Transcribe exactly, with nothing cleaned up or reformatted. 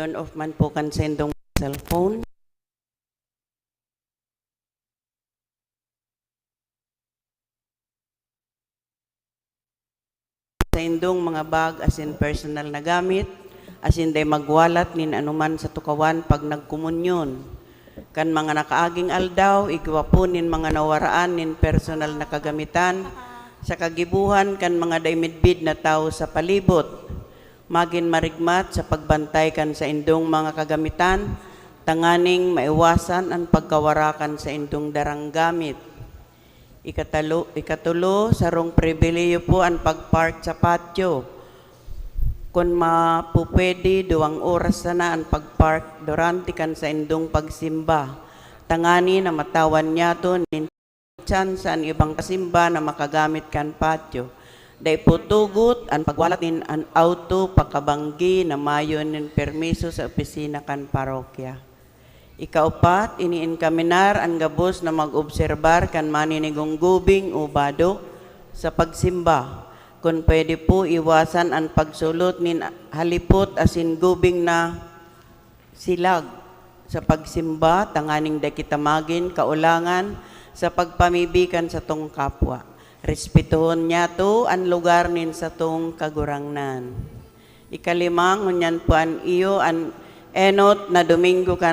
Turn off man po kan sendong cellphone. Saindong mga bag asin personal na gamit, asin dai magwalat nin anuman sa tukawan pag nagkomunyon. Kan mga nakaaging aldaw, igwa po nin mga nawaraan nin personal na kagamitan sa kagibohan kan mga dai midbid na tawo sa palibot. Magin marigmat sa pagbantay kan saindong mga kagamitan, tanganing maiwasan an pagkawara kan saindong darang gamit. Ikatalo-, ikatulo, sarong pribilehiyo po an pag-park sa patio. Kun mapupwede, duwang oras sana an pag-park durante kan saindong pagsimba, tangani na matawan niyato nin tsansa an ibang kasimba na makagamit kan patio. Dai po tugot an pagwalat nin an auto pakabanggi na mayo nin permiso sa opisina kan parokya. Ikaupat, iniinkaminar an gabos na mag-obserbar kan maninigong gubing o bado sa pagsimba. Kun pwede po, iwasan an pagsulot nin halipot asin gubing na silag sa pagsimba, tanganing dai kita magin kaulangan sa pagpamibi kan satong kapwa. Respetohon niyato an lugar nin satong Kagurangnan. Ikalima, ngunyan po an iyo an enot na Domingo kan